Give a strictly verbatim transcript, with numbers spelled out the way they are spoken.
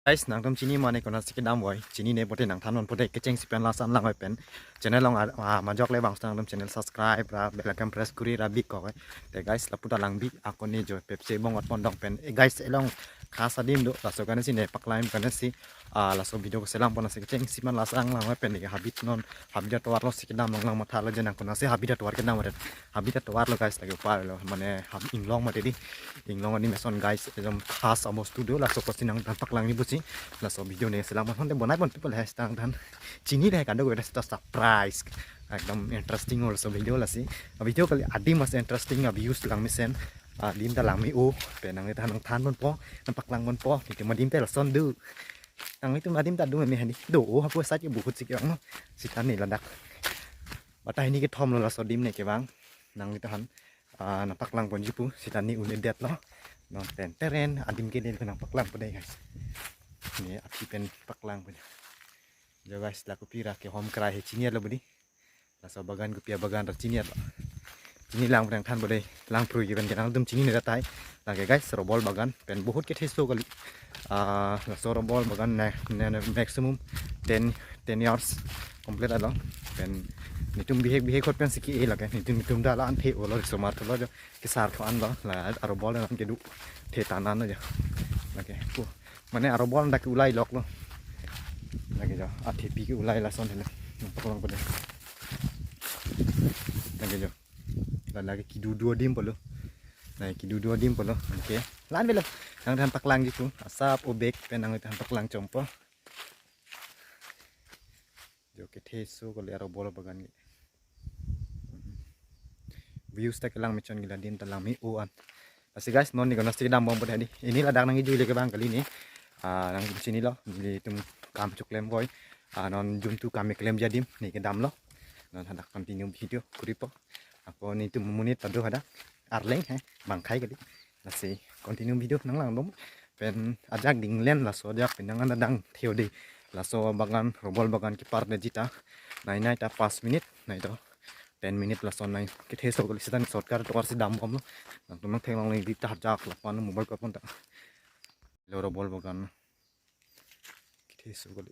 Guys, nangtum chini mane konatsi kedam voi. Chinine pote nangthan non pote kechengsi pen lason lang voi pen. Channel along a, a, majok le bang nangtum channel subscribe ra bell icon press kuri ra bik kok voi. Te guys, lapu ta lang bik ako ne jo Pepsi bong ot pondong pen. Eh, guys, elong khas adim do. Laso kanatsi ne paklang kanatsi. Ah, laso video keselam pon asi kechengsi pen lason lang voi pen ke habit non. Habit atovar lo si kedam long lang matha lo je nang konatsi habit atovar kedam voi. Habit atovar lo guys, lake upar lo. Mane hab inglong mate di. Inglong adim eson guys, ekdom khas abo studio laso kosi nangthan paklang ni pusi. Laso video ne selam hon te bonai pon people has tangthan. Chini le kado ko ta surprise. Ekdom interesting also video lasi. Video kali adim mas interesting a views lang mesen. Adim ta lang me-o. Pen nangtum nangthan ponpo, nangpaklang ponpo. Itum adim ta lason do. Nanglitum adim ta do me hani. Do-o hapu sat ke buhut si ke no. Sitani ladak. Bata hini kethom lo laso adim ne kevang. Nanglitum han. Ah, nangpaklang ponji pu, sitani un-edet lo. Non ten teren, adim ke den nangpaklang po dei guys. Ne api pen paklang po. Jo guys, la kopi ra kehom krai he chini lo budi. Laso bagan kopi abagan ra chini lo. Chini lang pen than po dei, lang prui ke pen kenangtum chini ne datai. Lake guys, robol bagan pen buhut kethe so kali. Ah, laso robol bagan ne, ne, ne maximum ten, ten years complete along. Pen netum bihek bihek hot pensi ke-e lake. Netum netum da la an the-o lo, riso mar tho lo jo. Kesar tho an lo, la arobol an kedo. The tan an lo jo. Lake pu. Mane arobol dak ulai lok lo. Lake jo. Athepi ke ulai lason thelo. Nangpaklong po dei. Lake jo. La lake kedo do adim po lo. Lake kedo do adim po lo. Okay. La-an avelo. Nangthan paklangji pu. Asap obek pen nangthan paklang chompo. Jo kethe so kali arobol bagan ke. Views ta kelang mechon ke la adim ta lang me-o an. Lasi guys, non ne konatsi kedam bom po dei. Ini ladak nangkejui le kevang kali ne. Ah, nang chini lo, nelitum kam choklem voi. Ah, non jumtu kam klemji adim ne kedam lo. Non hadak continue video kuri po. Ako netum monit ta do hadak. Arleng he, bang khai kali. Lasi continue video nanglang dong. Pen ajak dinglen laso ajak pen nang an dang theo dei. Laso bagan, robol bagan kepar le jita. Nai nai ta pas minute, nai to ten minute lason nai. Kethe so kali sitani shortcut atovar si dam bom lo. Nangtum nangtheklong le di ta ajak lapan mobile ko pon ta. Lo robol bagan. Kethe so kali.